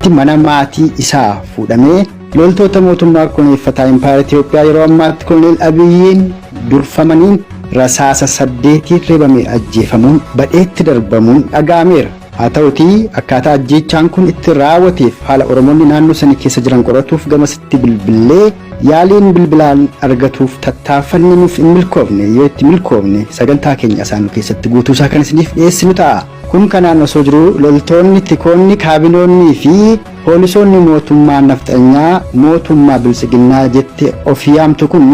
Baaleetti mana maatii isaa fuudhamee loltoota mootummaa koloneeffataa Impaayera Itiyoophiyaa yeroo ammaatti Koloneel Abiyyiin durfamaniin rasaasa 8n reebamee ajjeefamuun badheetti darbamuun dhaga'ameera. Haa ta'utii akkaataa ajjeechaan kun itti raawwateef haala Oromoonni naannoo sanii keessa jiran qoratuuf gamasitti bilbillee yaaliin bilbilaan argatuuf tattaaffanne nuuf hin milkoofne. Yoo itti milkoofne sagantaa keenya asaanuu keessatti guutuusaa kan isiniif dhiyeessinu ta'a. Kun kanaan osoo jiruu loltoonni, tikoonni, kaabinoonnii fi poolisoonni mootummaa nafxanyaa mootummaa biltsiginnaa jette of yaamtu kun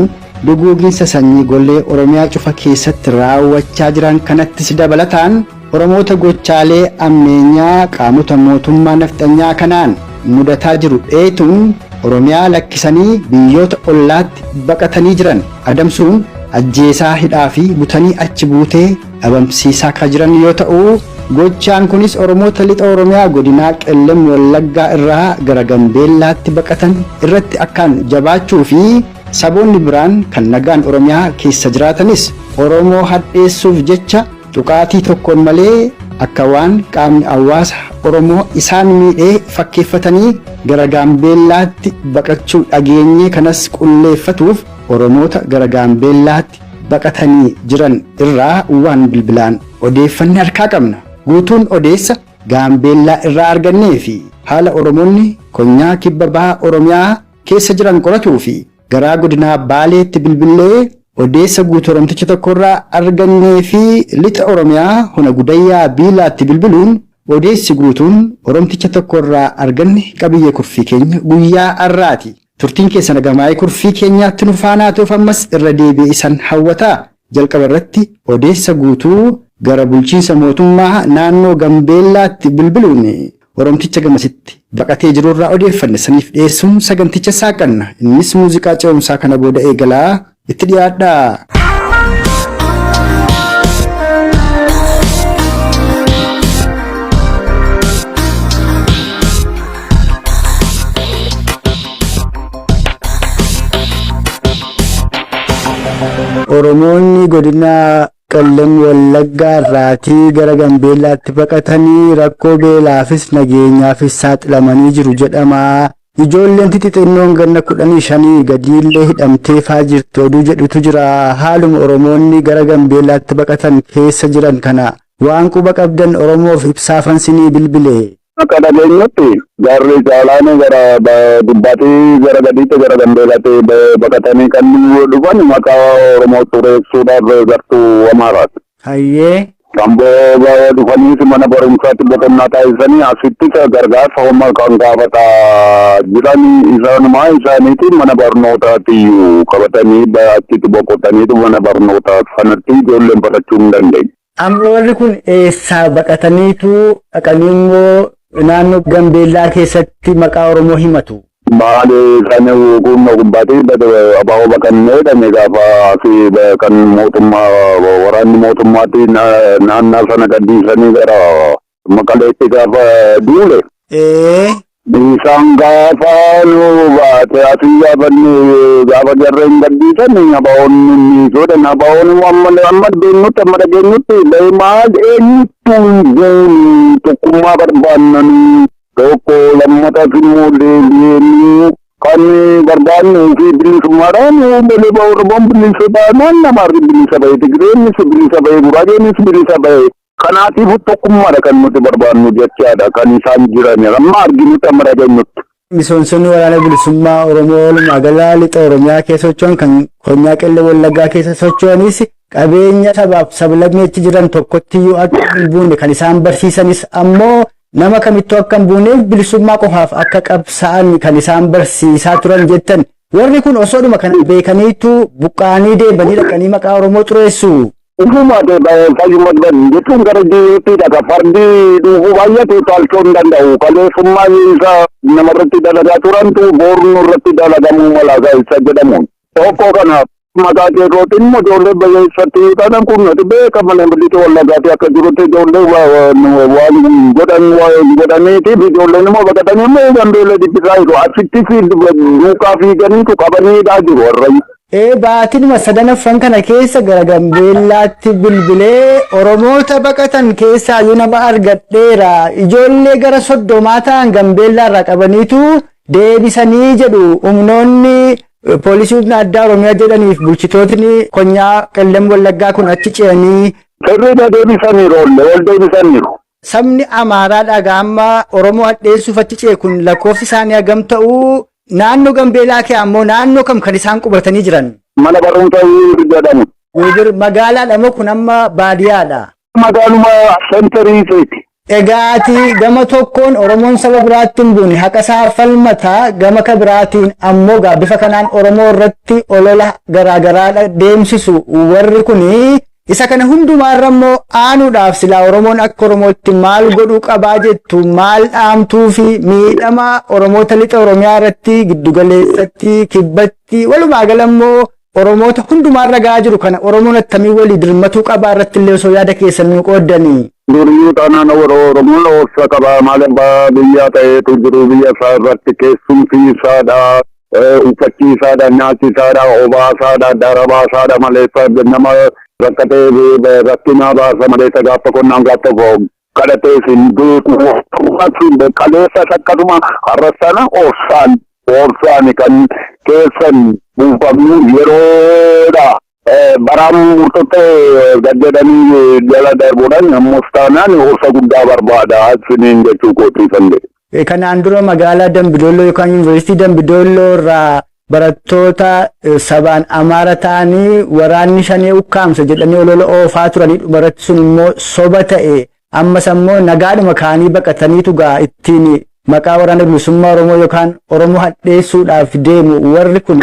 duguuginsa sanyii gollee Oromiyaa cufa keessatti raawwachaa jiran kanattis dabalataan Oromoota gochaalee ammeenyaa qaamota mootummaa nafxanyaa kanaan mudataa jiru dheetuun Oromiyaa lakkisanii biyyoota ollaatti baqatanii jiran adamsuun ajjeesaa hidhaa fi butanii achi buutee dhabamsiisaa ka jiran yoo ta'u, gochaan kunis Oromoota Lixa Oromiyaa godinaa Qellem Wallaggaa irraa gara Gambeellaatti baqatan irratti akkaan jabaachuu fi saboonni biraan kan nagaan Oromiyaa keessa jiraatanis Oromoo hadheessuuf jecha tuqaatii tokkoon malee akka waan qaamni hawaasa Oromoo isaan miidhee fakkeeffatanii gara Gaambeellaatti baqachuu dhageenyee kanas qulleeffatuuf Oromoota gara Gaambeellaatti baqatanii jiran irraa waan bilbilaan odeeffanne harkaa qabna. Guutuun odeessa Gaambeellaa irraa argannee fi haala Oromoonni konyaa kibba baha Oromiyaa keessa jiran qoratuu fi garaa godinaa Baaleetti bilbillee odeessa guutuu Oromticha tokkorraa argannee fi lixa Oromiyaa hona Gudayyaa Biilaatti bilbiluun odeessi guutuun Oromticha tokkorraa arganne qabiyyee kurfii keenya guyyaa har'aati. Turtiin keessan hagamaa'ee kurfii keenyaatti nu faanaa ta'uuf ammas irra deebi'ee isan hawwataa. Jalqaba irratti odeessa guutuu gara bulchiinsa mootummaa naannoo Gambeellaatti bilbiluun Oromticha gamasitti baqatee jirurraa odeeffanne saniif dhiyeessuun saganticha saaqanna. Innis muuziqaa ce'umsaa kana booda eegalaa itti dhiyaadhaa. Oromoonni godina Qellem Wallaggaa irraatii gara Gambeellaatti baqatanii rakkoo beelaafis nageenyaafis saaxilamanii jiru jedhama. Ijoolleen xixinnoon ganna 15 gadiillee hidhamtee faa jirti oduu jedhutu jira. Haaluma Oromoonni gara Gambeellaatti baqatan keessa jiran kana waan quba qabdan Oromoof ibsaafan sinii bilbile. Akka dhageenyutti jarri caalaan gara gubbaatii gara gadiitti gara Gambeellaatti baqatanii kan dhufan maqaa Oromoo xureessuudhaaf gartuu Amaaraati. Hayyee. Kan dhufaniis mana barumsaatti boqonnaa taasisanii asittis gargaarsa homaa kan gaafataa jiran isaanumaa isaaniitiin mana barnootaatti iyyuu qabatanii achitti boqotaniitu mana barnootaa sanatti ijoolleen barachuu hin dandeenye. Amma warri kun eessaa baqataniitu dhaqanii immoo naannoo Gambeellaa keessatti maqaa Oromoo himatu? Maali isaan kun gubbaatii abaaboo baqannee dhame gaafa asii kan mootummaa waraanni mootummaatti naannaa sana gadhiisanii gara Maqaleetti gaafa duule. Isaan gaafa nu baate asii gaafanne gaafa jarreen gadhiisan abaa'oon ni sodan abaa'oon amma amma deemnutti amma dhageenyutti maal eenyuttuu hin goonu tokkummaa barbaannanii. Tokko lammatas immoo deebi'ee kan barbaannu fi bilisummaadhaan malee Oromoon bilisa baanaan Amaarri bilisa bahe, Tigreenis bilisa bahe, Guraageenis bilisa bahe. Kanaatiif tokkummaadha kan nuti barbaannu jechaadha kan isaan jiran amma arginutti amma dhageenyutti. Miseensonni waraana bilisummaa Oromoo walumaa gala lixa Oromiyaa keessa socho'an kan konyaa Qellem Wallaggaa keessa socho'anis qabeenya sabaaf sablammii achi jiran tokkotti iyyuu akka hin buune kan isaan barsiisanis ammoo nama kamittuu akka hin buuneef bilisummaa qofaaf akka qabsaa'an kan isaan barsiisaa turan jettan. Warri kun osoodhuma kana beekaniitu buqqa'anii deemanii dhaqanii maqaa Oromoo xureessu. Ufuma fayyuma jechuun gara jiruutti dhaqa. Fardi dhuufuu baay'atu taalchoo hin danda'u. Kaleessummaa isa namarratti dalagaa turantu boornu irratti dalagamuu mala isa jedhamuun. Tokko kanaaf maqaa qeerrootiin immoo ijoollee bayyeessatti kanan kun nuti beekaman lixa Wallaggaatti akka jirutti ijoollee waan godhan godhaniitiif ijoolleen immoo baqatanii immoo Gambeella dhiphisaa jiru. Asitti duukaa fiiganiitu qabaniidhaa jiru warra. Baatinuma sadanaffan kana keessa gara Gambeellaatti bilbilee Oromoota baqatan keessaa nama argadheera. Ijoollee gara 30 ta'an Gambeellaa irraa qabaniitu deebisanii jedhu humnoonni poolisii humna addaa Oromiyaa jedhaniif bulchitootni konyaa Qellem Wallaggaa kun achi ce'anii. Sirriidha deebisaniiru ol deebisaniiru. Sabni Amaaraa dhagaa amma Oromoo hadheessuuf achi ce'e kun lakkoofsi isaanii hagam ta'uu naannoo Gambeellaa kee ammoo naannoo kam kan isaan qubatanii jiran? Mana barumsaa Wiibir jedhamu. Wiibir magaalaadha moo kun amma baadiyyaadha? Magaaluma sentarii isheeti. Egaati gama tokkoon Oromoon saba biraatti hin buune haqa isaa falmata gama ka biraatiin ammoo bifa kanaan Oromoo irratti olola garaagaraa deemsisu warri kuni isa kana hundumaarra immoo aanuudhaaf silaa Oromoon akka Oromootti maal godhuu qabaa jettu maal dhaamtuu fi miidhama Oromoota lixa Oromiyaa irratti giddugaleessatti kibbatti walumaa gala immoo Oromoota hundumaarra gahaa jiru kana Oromoon attamii walii dirmatuu qabaa irratti illee osoo yaada keessan nu qooddanii. Duriyyuu taanaan Oromoon obsa qabaa maal abbaa biyyaa ta'eetu jiru biyya isaa irratti keessumsiisaadha, uffachiisaadha, nyaachisaadha, obaasaadha, darabaasaadha malee nama rakkatee rakkinaa baasa malee gaafa qonnaan gaafa kadhatee hin beeku. Kaleessas akkasuma har'a sana obsaan obsaan kan keessan buufamnu yeroodha. Baraan murtottee gad jedhanii jala darbuudhaan ammas taanaan obsa guddaa barbaada siniin jechuu kootiifan jedhe. Kanaan dura magaalaa Dambidolloo yookaan yuunivarsiitii Dambidolloo irraa barattoota sabaan Amaara ta'anii waraanni shanee ukkaamsa jedhanii olola oofaa turanii dhumarratti sun immoo soba ta'e ammas ammoo nagaadhuma kaanii baqataniitu gaa ittiin maqaa waraana bilisummaa Oromoo yookaan Oromoo hadheessuudhaaf deemu warri kun.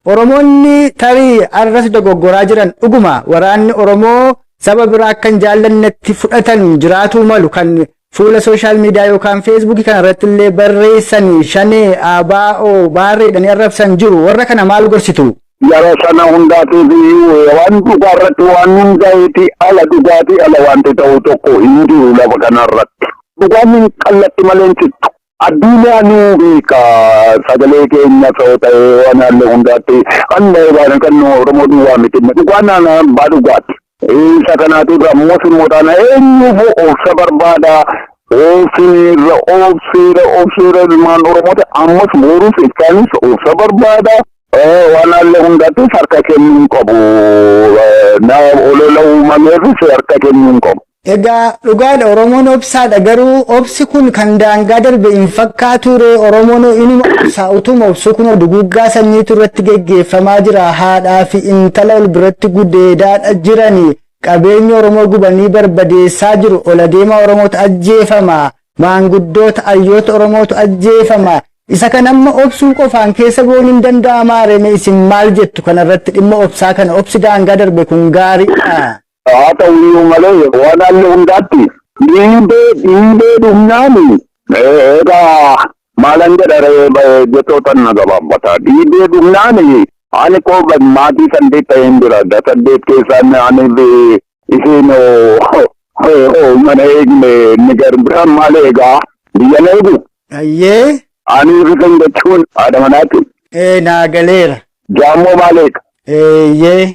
Oromoonni tarii arras dogoggoraa jiran dhuguma waraanni Oromoo saba biraa akka hin jaallannetti fudhatan jiraatuu malu kan fuula sooshaal miidiyaa yookaan feesbuukii kana irratti illee barreessanii shanee ABO baarreedhanii arrabsan jiru warra kana maal gorsitu? Yeroo sana hundaatiif iyyuu waan dhugaa irratti waan hundaa'eeti ala dhugaatii ala wanti ta'u tokko hin jiru lafa kanarratti. Dhugaan hin qallatti malee hin cittu. Addunyaa nu beeka sagalee keenya ta'u ta'ee waan haalli hundaatti kan waan kan Oromoo duwwaa miti. Dhugaan naannoo abbaa dhugaati. Isa kanaatiif ammoo immoo taana eenyuuf obsa barbaada. Obsiirra obsiirra obsiirra ilmaan Oromoota ammas boruuf isaanis obsa barbaada. Waan haalli hundaattis harka kennuu hin qabu. Olola uumameefis harka kennuu hin qabu. Egaa dhugaadha Oromoon obsaadha garuu obsi kun kan daangaa darbe hin fakkaatu ree Oromoon inuma obsaa utuma obsuu kun duguuggaa sanyiitu irratti geggeeffamaa jira haadhaa fi intala ol biratti gudeedaadha jirani qabeenya Oromoo gubanii barbadeessaa jiru ol adeemaa Oromootu ajjeefama maanguddoota hayyoota Oromootu ajjeefama isa kan amma obsuu qofaan keessa bu'uun hin danda'amaa ree isin maal jettu kanarratti dhimma obsaa kana obsi daangaa darbe kun gaariidha. Haa ta'u iyyuu malee waan haalli hundaatti dhiibee dhumnaani egaa maalan jedha jechoota na gabaabbata dhiibee dhumnaani ani koo maatii 8 ta'een jira 8 keessaan ani isiin mana eegne inni garbiraan maal eegaa biyya na eegu. Ayyee. Ani risan jechuun haadha manaati. Naa galeera. Jaammoo maal eega? Eeyyee.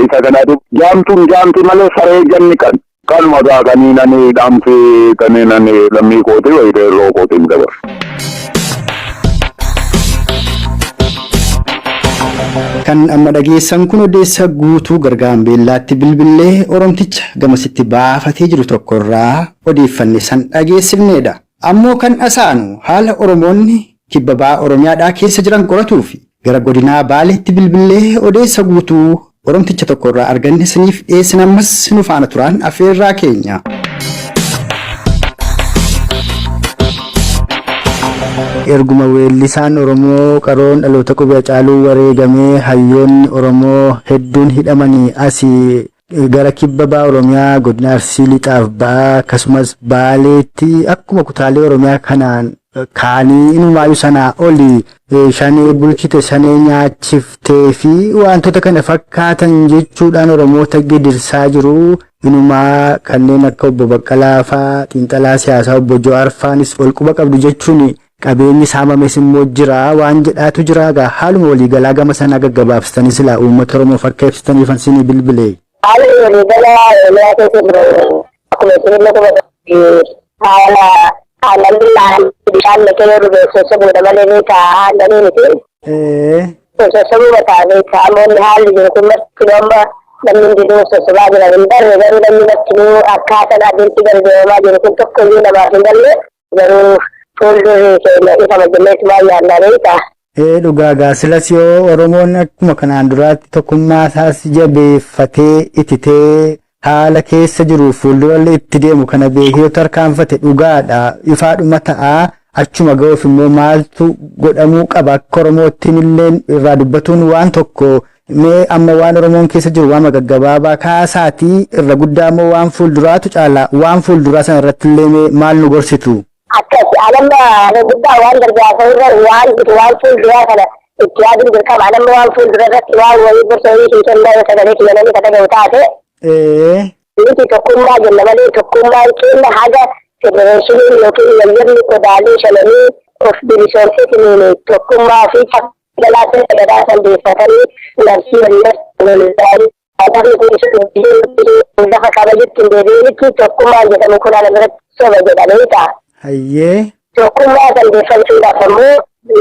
Isa kanaatiif jaamtuun jaamti malee saree janni kan kanuma gaa kaniin ani dhaamsi kaniin ani lammii kootii wayii qeerroo kootiin dabarsu. Kan amma dhageessan kun odeessa guutuu Gaambeellaatti bilbilee Oromticha gamasitti baafatee jiru tokkorraa odeeffanne san dhageessifnedha. Ammoo kan asaanu haala Oromoonni kibba ba'aa Oromiyaadhaa keessa jiran qoratuuf gara godinaa Baaleetti bilbilee odeessa guutuu Oromticha tokkorraa arganne saniif dhiyeessin ammas nu faana turaan affeerraa keenya. Erguma weellisaan Oromoo qaroon dhaloota qubee Haacaaluu wareegamee hayyoonni Oromoo hedduun hidhamanii asii gara kibba ba'aa Oromiyaa godina Arsii lixaaf ba'aa akkasumas Baaleetti akkuma kutaalee Oromiyaa kanaan kaanii inumaayyuu sanaa oli shanee bulchite shanee nyaachiftee fi wantoota kana fakkaatan jechuudhaan Oromoota gidirsaa jiru. Inumaa kanneen akka obbo Baqqalaa faa xiinxalaa siyaasaa obbo Jawaar faanis ol quba qabdu jechuun Qabeenyi saamames immoo jira waan jedhaatu jira. Egaa haaluma waliigalaa gama sanaa gaggabaabsitanii silaa uummata Oromoof akka ibsitaniif isinii bilbile. Haalli waliigalaa Oromiyaa keessa jiru akkuma isinillee quba haala aannan bishaan naqee yoo dhuge sossobuudha malee beekaa aannanii miti. Sossobuu mataa beekaa ammoonni haalli jiru kun marti amma namni hundinuu sossobaa jira hin barre, garuu namni martinuu akkaataan adeemsi gadi deemamaa jiru kun tokko iyyuu namaaf hin galle, garuu fuuldurri keenya ifama jenneetumaan yaadnaa beekaa. Ee, dhugaa gaa silas yoo Oromoon akkuma kanaan duraatti tokkummaa isaas jabeeffatee ititee haala keessa jiru fuuldurallee itti deemu kana beekee yoo tarkaanfate dhugaadha, ifaadhuma ta'aa. Achuma ga'uuf immoo maaltu godhamuu qaba akka Oromoottiin illee irraa dubbatuun waan tokko. Mee amma waan Oromoon keessa jiru waan gaggabaabaa kaasaatii, irra guddaa immoo waan fuulduraatu caala, waan fuulduraa sana irratti illee mee maal nu gorsitu? Akkas anamma guddaa waan gargaarsa irra waan waan fuulduraa kana itti yaaduun dirqama. Anamma waan fuuldura irratti waan wayii gorsa wayii sii kennaa yoo sagalee kiyya namni ka dhaga'u taate. Nuti tokkummaa jenna malee tokkummaan keenya haga federeeshiniin yookiin yayyabni qodaalee shananii of bilisoomsitiniin tokkummaa fi galaa sirna gadaa sandeeffatanii labsii waliin kun lafa kabajutti hin deebi'initti tokkummaan jedhamu kun ana biratti soba jedhamee ta'a. Tokkummaa sandeeffachuudhaaf ammoo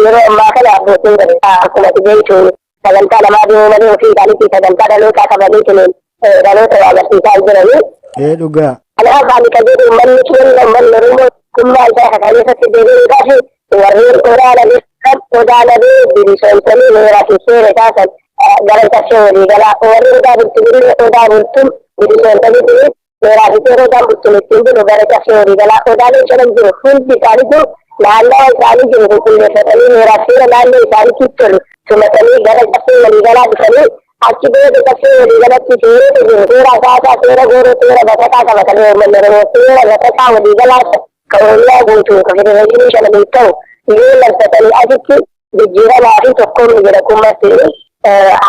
yeroo ammaa kana abbootiin gadaa akkuma ati beektu sagantaa lamaa deemuu malee ofii isaaniitti sagantaa dhalootaa qabaniitiin dhaloota waa barsiisaa hin jiranii. Ee, dhugaa. Kanaaf ani kan jedhu uummanni keenya, uummanni Oromoo tokkummaa isaa kan keessatti deebi'uudhaaf warreen odaa nabee bilisoomsanii heeraa fi seera isaa san gara cabsee waliigalaa, warri odaa bultumillee odaa bultum bilisoomsanii seeraa fi seera odaan bultum ittiin bulu gara cabsee waliigalaa, odaaleen shanan jiru hundi isaaniitu naannawa isaanii jiru qulqulleeffatanii heeraa fi seera naannoo isaaniitti tolu tumatanii gara cabsee waliigalaa dhufanii, achi booda cabsee waliigalatti seerota jiru, seera asaasaa, seera gooroo, seera basaqaa qabatanii, uummanni Oromoo seera basaqaa waliigalaa ka Oromiyaa guutuu ka federeeshinii shananiif ta'u yoo labsatanii asitti jijjiiramaa fi tokkoomni jedha kun marti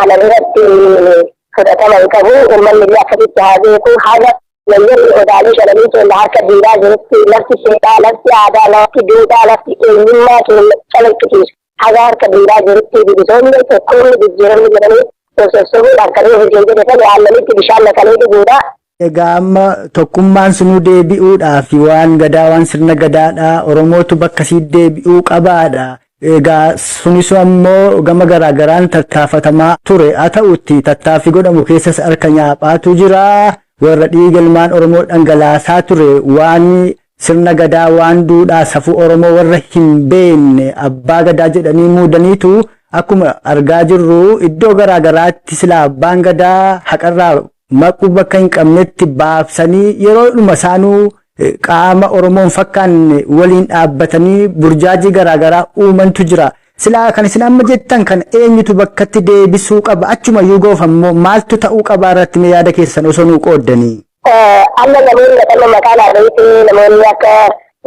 ana biratti fudhatama hin qabu. Uummanni illee akkasitti haa beeku. Haga yayyabni odaalee shananii keenya harka diinaa jirutti lafti seeraa, lafti aadaa, lafti duudhaa, lafti eenyummaa keenya calaqqisiisu haga harka diinaa jirutti bilisoomni, tokkoomni, jijjiiramni jedhanii sossobuun akka reefu isheen jedhe sana aannanitti bishaan naqanii dhuguudha. Egaa amma tokkummaan sunuu deebi'uudhaaf waan gadaa, waan sirna gadaadha, Oromootu bakka sii deebi'uu qabaadha. Egaa sunis ammoo gama garaagaraan tattaafatamaa ture. Haa ta'utti tattaaffii godhamu keessas harka nyaaphaatu jira. Warra dhiiga ilmaan Oromoo dhangalaasaa ture, waan sirna gadaa, waan duudhaa safuu Oromoo warra hin beekne abbaa gadaa jedhanii muudaniitu akkuma argaa jirru iddoo garaagaraatti silaa abbaan gadaa haqarraa maquu bakka hin qabnetti baabsanii yeroodhuma isaanuu qaama Oromoon fakkaanne waliin dhaabbatanii burjaajii garaagaraa uumantu jira. Silaa kan isin amma jettan kan eenyutu bakkatti deebisuu qaba? Achuma iyyuu goof ammoo maaltu ta'uu qaba irratti mee yaada keessan osoo nuu qooddanii? Amma namoonni amma maqaan haadhoitti namoonni akka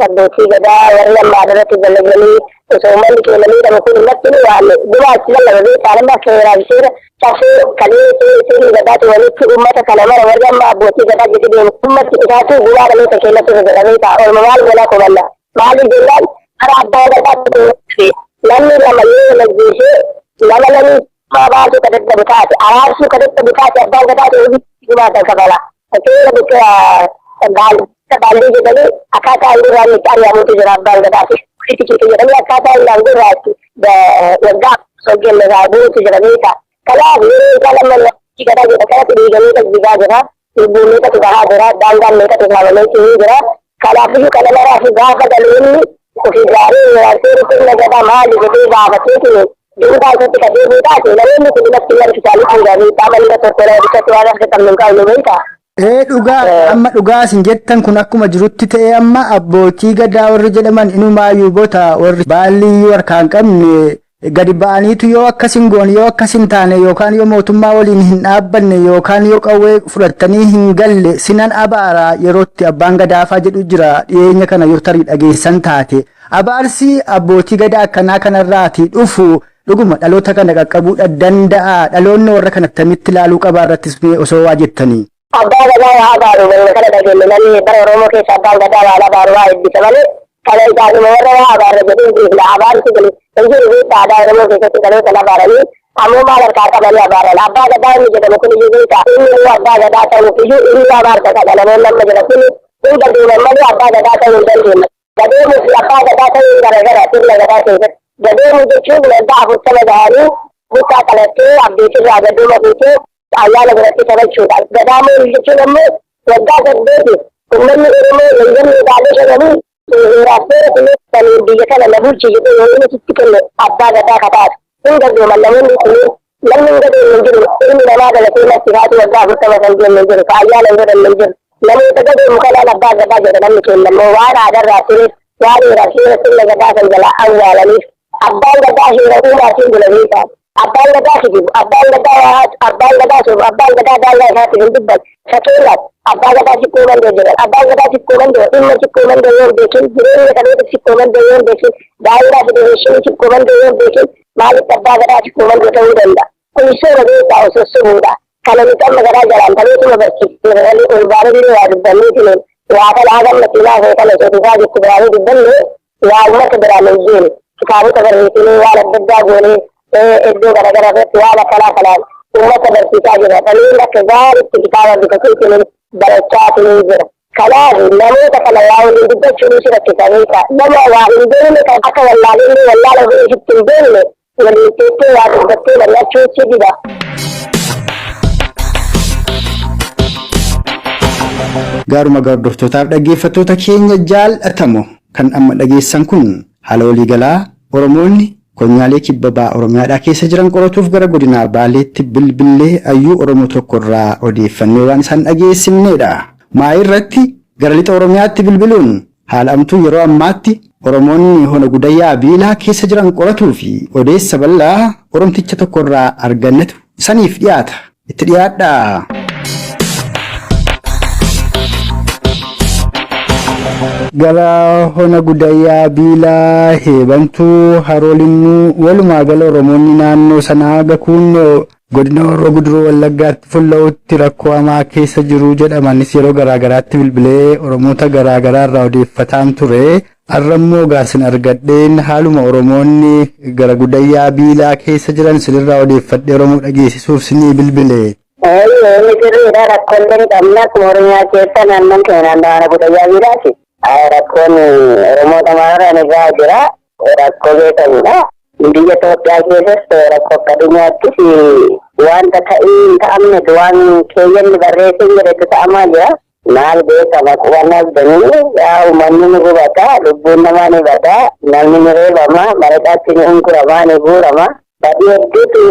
abbootii gadaa warri amma irratti dalaganii osoo uummanni keenya miidhamu kun natti ni waan gumaachi lallaba beekaa. Nama seeraa fi seera cabsee kalee seerri gadaatu walitti uummata kana mara warri amma abbootii gadaa jedhee deemu ummatti isaatu gumaa dhaloota keenyatti irra jedha beekaa. Orma maal goonaa komanna maaliif jennaan karaa abbaa gadaatti namni lama yoo wal ajjeesee nama namni maa baasuu ka dadhabu taate, araarsuu ka dadhabu taate, abbaan gadaatu hojii gumaa kan kafala. Seera bikka baallii jedhanii akkaataa aangoo irraa itti ari'amutu jira. Abbaan gadaa fi politikiiti jedhanii akkaataa inni aangoo irraa itti waggaa soggenne irraa bu'utu jira beekaa. Kanaaf yeroo isaan amma gadaa jedha kanatti dhiiganii jigaa jira. Lubbuun meeqatu bahaa jira, daangaan meeqatu saamamee jira. Kanaafiyyuu kana maraaf gaafa dhaloonni ofii gaarii seerri sirna gadaa maali jedhee gaafateetiin duudhaa isatti ka deebi'u taate, namoonni kun natti harki isaanii hangaa qaama nama tokko nama bichatti waan harka qabnu hin qabnu beekaa. Ee, dhugaa amma dhugaa isin jettan kun akkuma jirutti ta'ee, amma abbootii gadaa warri jedhaman inumaayyuu bota warri baalli harkaa hin qabne gadi ba'aniitu yoo akkas hin goone, yoo akkas hin taane, yookaan yoo mootummaa waliin hin dhaabbanne, yookaan yoo qawwee fudhattanii hin galle sinan abaaraa yerootti abbaan gadaafaa jedhu jira dhiyeenya kana yoo tarii dhageessan taate. Abaarsi abbootii gadaa akkanaa kanarraati dhufu dhuguma dhaloota kana qaqqabuudha danda'a? Dhaloonni warra kana akkamitti ilaaluu qabaa irrattis mee osoo waa jettanii? Abbaa gadaa waa abaaru baruma kana dhageenye malee bara Oromoo keessa abbaan gadaa waan abaaru waa eebbisa malee. Kana isaanuma warra waa abaarra jedhee beekna. Abaarsi kun hin jiru beektaa aadaa Oromoo keessatti dhaloota abaaranii ammoo maal harkaa qabanii abaaran. Abbaa gadaa inni jedhamu kun iyyuu beektaa inni immoo abbaa gadaa ta'uuf iyyuu inni abaarsa qaba. Namoonni amma jedhan kun hin gadeeman malee abbaa gadaa ta'uu hin dandeenye. Gadeemuu fi abbaa gadaa ta'uun garagara sirna gadaa keessatti. Gadeemuu jechuun waggaa 40 gahanii buttaa qalattee abdeetirraa gadooma fuutee ayyaana biratti taphachuudha. Gadaamuu jechuun ammoo waggaa 8 uummanni Oromoo gangamni ilaalee shananii heeraaf seera kun kan biyya kana na bulchi jedhee yoo inni sitti kenne abbaa gadaa kataatu. Hin gadooman namoonni kunneen namni hin gadoomne hin jiru. Ilmi namaa dhalatee natti haati waggaa 40 kan deemne hin jiru. Ka ayyaana hin godhanne hin jiru. Namoota gadoomu kanaan abbaa gadaa jedha namni keenya immoo waan aadarraa tureef waan heeraaf seera sirna gadaa kan jalaa awwaalaniif abbaan gadaa heera uumaatiin bula beekaa. Abbaan gadaa kijibu, abbaan gadaa waa haatu, abbaan gadaa sobu, abbaan gadaa daangaa isaatiif hin dubbatu. Fakkeenyaaf abbaa gadaa Sikkoo Mandoo jedhan. Abbaan gadaa Sikkoo Mandoo dhimma Sikkoo Mandoo yoo hin beekin, jireenya dhaloota Sikkoo Mandoo yoo hin beekin, daayinaa federeeshinii Sikkoo Mandoo yoo hin beekin maalitti abbaa gadaa Sikkoo Mandoo ta'uu danda'a? Kun soba beekaa osoo sobuudha. Kana nuti amma garaa jalaan dhalootuma barsiisne malee ol baanellee waa dubbanneetiin waa kana haga amma seenaa kee kana osoo dhufaa jirtu biraanii dubbanne waa uummata biraan hin geene. Kitaabota barreessinee waan adda addaa goonee iddoo garaagaraa irratti waan akkanaa kanaan uummata barsiisaa jira. Dhaloonni akka gaariitti kitaaba bitateetiin barachaa jira. Kanaaf namoota kana waa waliin dubbachuun si rakkisa beekaa. Nama waa hin beekne kan akka wallaalee wallaala ofii ofitti hin beekne waliin teessee waa dubbattee mari'achuun si dhiba. Gaaruma hordoftootaaf dhaggeeffattoota keenya jaallatamu kan amma dhageessan kun haala waliigalaa Oromoonni konyaalee kibba ba'a Oromiyaadhaa keessa jiran qoratuuf gara godina Baaleetti bilbillee hayyuu Oromoo tokkorraa odeeffannee waan isaan dhageessifnedha. Maayii irratti gara lixa Oromiyaatti bilbiluun haala amtuu yeroo ammaatti Oromoonni hona gudayyaa Biilaa keessa jiran qoratuu fi odeessa bal'aa Oromticha tokkorraa argannatu saniif dhiyaata. Itti dhiyaadhaa. Gara hona gudayyaa Biilaa Heebantuu Haroo walumaa gala Oromoonni naannoo sanaa gakuun godina Horroo Guduruu Wallaggaatti fulla'utti rakkoo hamaa keessa jiru jedhamanis yeroo garaagaraatti bilbilee Oromoota garaagaraa irraa odeeffataan ture. Har'a immoo gaarsin argadheen haaluma Oromoonni gara gudayyaa Biilaa keessa jiran sinirraa odeeffadhee Oromoo dhageessisuuf sinii bilbile. Inni sirriidha rakkoolee ni qabna akkuma Oromiyaa keessa naannoon keenya naannoo gudayyaa Biilaati. Rakkoon Oromoota maraaraan irraa jira. Rakkoo beekamudha. Biyya Itoophiyaa keessas rakkoo akka addunyaattis wanta ta'ii hin ta'amnetu waan keeyyanni barreessee jedhetu ta'amaa jira. Maal beekama qubannaa fidanii yaa uummanni ni gubata, lubbuun namaa ni bada, namni ni reebama, maraqaatti ni hunkurama, ni guurama. Badii hedduutu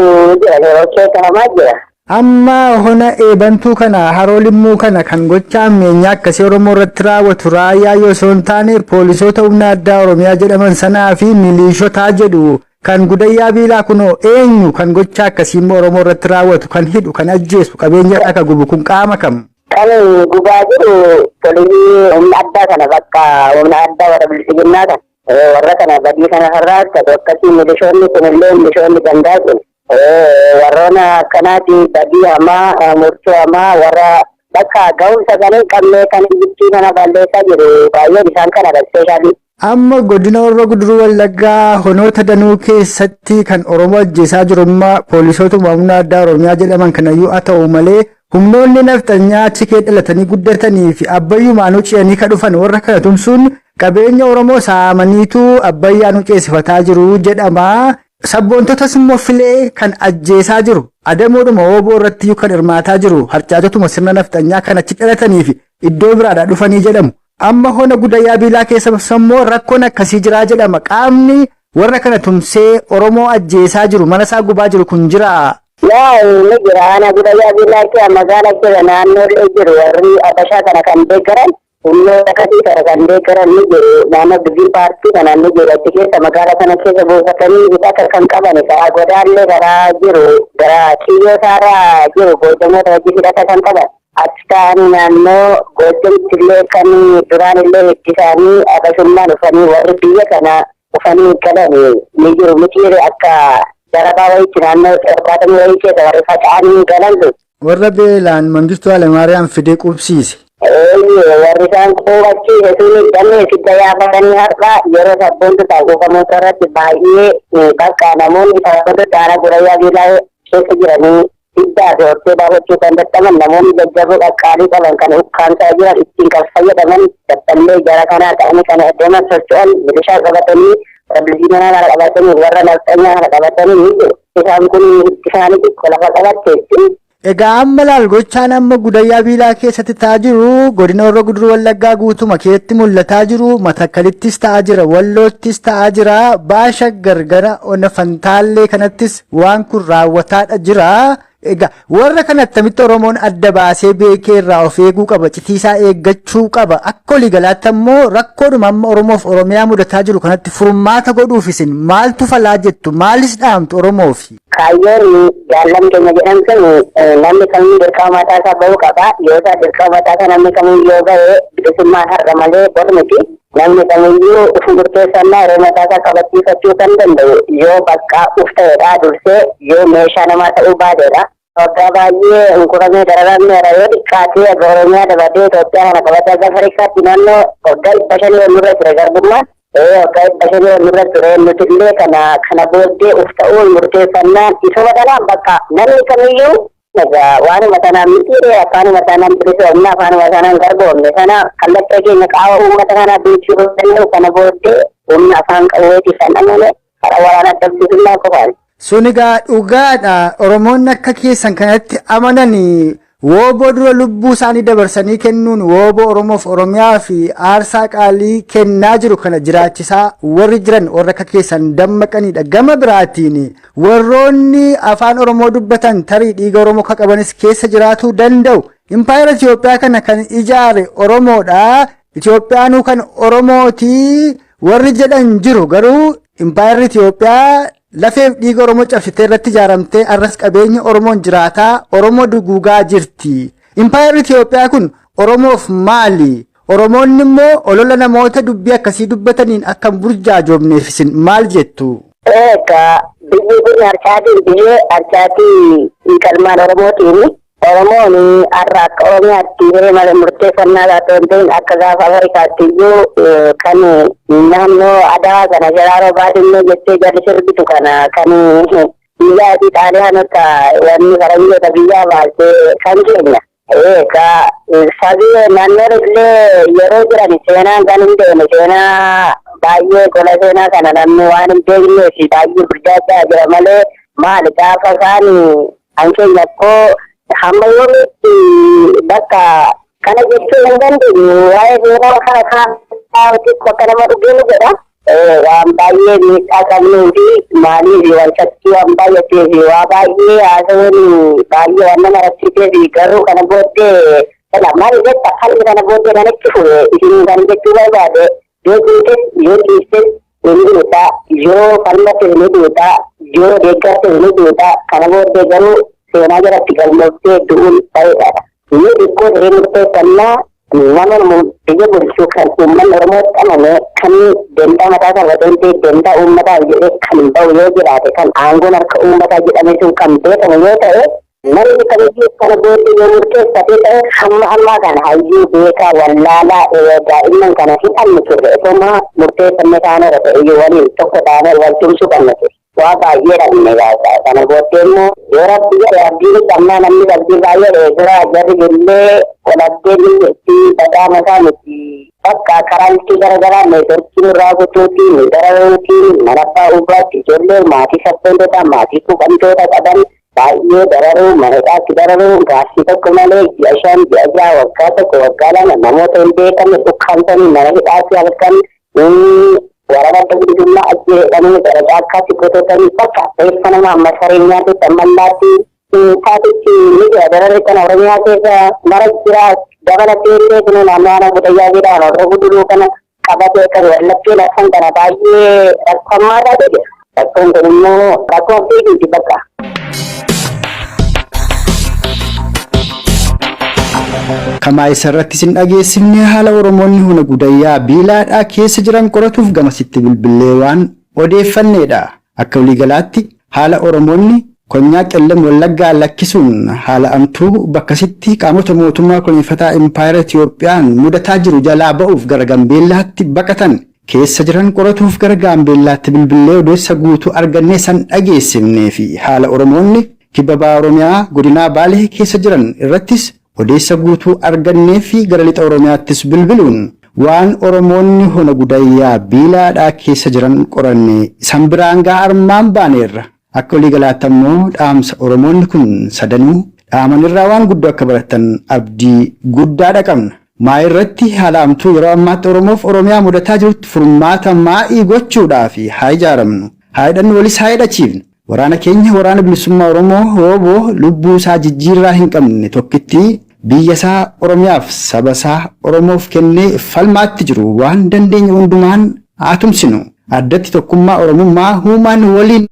jira yeroo keessa hamaa jira. Amma hona eebantuu kana Haroo Limmuu kana kan gocha ammeenyaa akkasii Oromoo irratti raawwatu raayyaa yoo osoo hin taane poolisoota humna addaa Oromiyaa jedhaman sanaa fi milishotaa jedhu kan gudayyaa Biilaa kunoo eenyu kan gocha akkasii immoo Oromoo irratti raawwatu kan hidhu kan ajjeesu qabeenya akka gubu kun qaama kam? Kan gubaa jiru poolisii humna addaa kana bakka humna addaa warra bilxiginnaa kana warra kana badii kana irraa akkasii milishoonni kunillee milishoonni gandaa kun warroona akkanaati badii hamaa murtoo hamaa warra bakka ga'umsa kan hin qabne kan biyyattii kana balleessaa jiru baay'een isaan kanadha ispeeshaalii. Amma godina Horroo Guduruu Wallaggaa honoota danuu keessatti kan Oromoo ajjeesaa jiru amma poolisootuma humna addaa Oromiyaa jedhaman kanayyuu haa ta'u malee humnoonni nafxanyaa achi kee dhalatanii guddatanii fi abbayyumaan ce'anii ka dhufan warra kana tumsuun qabeenya Oromoo saamaniitu abbayyaan ceesifataa jiru jedhama. Sabboontotas immoo filee kan ajjeesaa jiru adamoodhuma ooboo irratti kan hirmaataa jiru harcaatotuma sirna nafxanyaa kan achi dhalatanii fi iddoo biraadhaa dhufanii jedhamu. Amma hona gudayyaa Biilaa keessa immoo rakkoon akkasii jiraa jedhama. Qaamni warra kana tumsee Oromoo ajjeesaa jiru mana isaa gubaa jiru kun jiraa. Yaa inni jira ana gudayyaa Biilaatti magaala jira naannoolee jiru warri Abashaa kana kan deeggaran humnoota akkasii kana kan deeggaran ni jiru naannoo Biziin paartii kana ni jiru achi keessa magaala sana keessa buufatanii hidhata kan qaban karaa godaallee karaa jiru gara kiyyoo isaarraa jiru goojamoota wajjin hidhata kan qaban. Achi ta'anii naannoo Goojjamitti illee kan duraan illee hiddi isaanii abashummaan dhufanii warri biyya kana dhufanii galan ni jiru miti akka darabaa wayiitti naannoo 70 wayii keessa warri faca'anii galan sun. Warra beelaan Mangistuu Hayilamaariyaam fidee qubsiise. Warri isaan qubachiise suni damee fidda yaafatanii har'a yeroo sabboontu taasifamu irratti baay'ee bakka namoonni sabboontu aanaa Gudayyaa Biilaa keessa jiranii hiddaa fi hortee baafachuu kan dadhaban, namoonni jajjaboo qaqqaalii qaban kan ukkaamsaa jiran, ittiin kan fayyadaman dabballee jara kanaa ta'anii kan deeman socho'an, milishaa qabatanii, bilbiina kana qabatanii, warra nafxanyaa kana qabatanii ni jiru. Isaan kun isaanii xiqqoo lafa qabatteetti. Egaa amma laal, gochaan amma Gudayyaa Biilaa keessatti ta'aa jiru godina Horroo Guduruu Wallaggaa guutuma keessatti mul'ataa jiru, Matakkalittis ta'aa jira, Walloottis ta'aa jira, Baashaggar gara Ona Fantaallee kanattis waan kun raawwataadha jira. Egaa warra kana attamitti Oromoon adda baasee beekee irraa of eeguu qaba, citiisaa eeggachuu qaba? Akka waliigalaatti ammoo rakkoodhuma amma Oromoof Oromiyaa mudataa jiru kanatti furmaata godhuuf isin maaltu falaa jettu? Maalis dhaamtu Oromoof? Kaayyoon jaallan keenya jedhan sun, namni kamiyyuu dirqama mataa isaa bahuu qaba. Yoo isaa dirqama mataa isaa namni kamiyyuu yoo bahe, bilisummaan har'a malee bor miti. Namni kamiyyuu uf murteeffannaa yeroo mataa isaa kabachiifachuu kan danda'u yoo bakka uf ta'edha, dursee yoo meeshaa namaa ta'uu baatedha. Waggaa baay'ee hunkuramee dararamneera. Yoo xiqqaatee aga Oromiyaa dabalatee Itoophiyaa kana qabatee aga Afrikaatti naannoo waggaa 500 ol nurra ture garbummaan. Waggaa 500 ol nurra ture. Nuti illee kana booddee uf ta'uun murteeffannaan isuma kanaan bakka namni kamiyyuu egaa waanuma sanaan mitiidhe, afaanuma sanaan bilisoomna, afaanuma sanaan garboomne sana kallattii keenya qaama uummata kanaa bulchuu danda'u kana booddee humna afaan qawweetii kan amane karaa waraana adda bilisummaa qofaani. Sun egaa dhugaadha. Oromoonni akka keessan kanatti amanan wooboo dura lubbuu isaanii dabarsanii kennuun wooboo Oromoof Oromiyaa fi aarsaa qaalii kennaa jiru kana jiraachisaa warri jiran warra akka keessan dammaqanidha. Gama biraatiin warroonni afaan Oromoo dubbatan tarii dhiiga Oromoo akka qabanis keessa jiraatuu danda'u. Impaayera Itoophiyaa kana kan ijaare Oromoodha. Itoophiyaanuu kan Oromooti warri jedhan jiru, garuu impaayerri Itoophiyaa lafeef dhiiga Oromoo cabsitee irratti ijaaramtee arras qabeenya Oromoon jiraataa Oromoo duguugaa jirti. Impaayerri Itoophiyaa kun Oromoof maali? Oromoonni immoo olola namoota dubbii akkasii dubbataniin akka hin burjaajofneef isin maal jettu? Egaa biyyi kun harcaatiin, biyyee harcaatii qalmaan Oromootiin. Oromoon har'a akka Oromiyaatti hiree malee murteeffannaa isaa hin ta'in, akka gaafa Afrikaatti iyyuu kan naannoo Adawaa kana Shiraaroo Baadimmee jettee jarri sirbitu kana, kan biyya adii Xaaliyaanota wanni faranjoota biyyaa baasee kan keenya. Egaa sabi naannoon illee yeroo jiran seenaan kan hin deemne, seenaa baay'ee gola seenaa kana namni waan hin beeknee fi baay'ee burjaajaa jira malee, maali gaafa isaan an keenya akkoo hamma yoomiitti bakka kana jechuu hin dandeenyu. Waa'ee seenaa kana kaan xiqqoo akka nama dhugee nu godha. Waan baay'ee miidhaa qabnuu fi maaliif wal shakkii waan baay'atee fi waa baay'ee haasawuun baay'ee waan nama rakkisee fi, garuu kana booddee maal jetta, falli kana booddee kan itti fufe isin kan jechuu barbaade, yoo duutes yoo dhiistes ni duuta, yoo falmattes ni duuta, yoo deeggartes ni duuta. Kana booddee garuu seenaa jalatti galmooftee du'uun bareedaadha. Inni xiqqoo hiree murteeffannaa nama biyya bulchuu kan uummanni Oromootti amane, kan dantaa mataa isaa otoo hin ta'in dantaa uummataaf jedhee kan bahu yoo jiraate, kan aangoon harka uummataa jedhame sun kan beekamu yoo ta'e, namni kamiyyuu kana booddee yoo murteeffatee ta'e, hamma ammaa kana hayyuu, beekaa, wallaalaa, daa'imman kana hin dhabne turre. Osoo murteeffanne taaneera ta'e iyyuu waliin tokko taanee wal tumsuu qabna ture. Waa baay'ee dhabne. Kana booddee immoo yoo Rabbi jedhe abdiin qabnaa, namni abdii baay'ee dheesira, jarri illee waladdee ni jirti, badaa mataa miti. Bakka karaa garaagaraa neetworkii nurraa kutuutiin, dararuutiin, mana abbaa ubaatti ijoollee maatii sabboontotaa, maatii quuqamtoota qaban baay'ee dararuu, mana hidhaatti dararuu, gaaffii tokko malee ji'a 5, ji'a 6, waggaa 1, waggaa 2 namoota hin beekamne ukkaamsanii mana hidhaatti halkan waraana adda bilisummaa ajjeedhanii gara caakkaatti gototanii, bakka reeffa nama amma sareen nyaatutti ammallaatti taatitti ni jira. Dararri kana Oromiyaa keessa mara jira. Dabalatee illee kun naannoo aanaa Gudayyaa jedhaan Horroo Guduruu kana qabatee kan wallattee lafan kana baay'ee rakkoo hammaataatu jira. Rakkoon kun immoo rakkoo fiiguuti bakka. Kamaa isa irratti isin dhageessifne, haala Oromoonni hona Gudayyaa Biilaadhaa keessa jiran qoratuuf gamasitti bilbilee waan odeeffanneedha. Akka waliigalaatti haala Oromoonni Konyaa Qellem Wallaggaa lakkisuun haala amtuu bakkasitti qaamota mootummaa koloneeffataa Impaayera Itiyoophiyaan mudataa jiru jalaa ba'uuf gara Gambeellaatti baqatan keessa jiran qoratuuf gara Gaambeellaatti bilbillee odeessa guutuu argannee san dhageessifnee fi haala Oromoonni Kibba Baha Oromiyaa Godinaa Baalee keessa jiran irrattis odeessa guutuu argannee fi gara Lixa Oromiyaattis bilbiluun waan Oromoonni Hona Gudayyaa Biilaadhaa keessa jiran qorannee isan biraan ga'a armaan baaneerra. Akka waliigalaatti ammoo dhaamsa Oromoonni kun sadanuu dhaamanirraa waan guddoo akka barattan abdii guddaadha qabna. Maayii irratti haala amtuu yeroo ammaatti Oromoof Oromiyaa mudataa jirutti furmaata maa'ii gochuudhaaf haa ijaaramnu. Haa hidhannu walis haa hidhachiifnu. Waraana keenya Waraana Bilisummaa Oromoo wbo lubbuu isaa jijjiirraa hin qabne tokkittii biyya isaa Oromiyaaf saba isaa Oromoof kennee falmaatti jiru waan dandeenye hundumaan haa tumsinu. Addatti tokkummaa Oromummaa human waliin.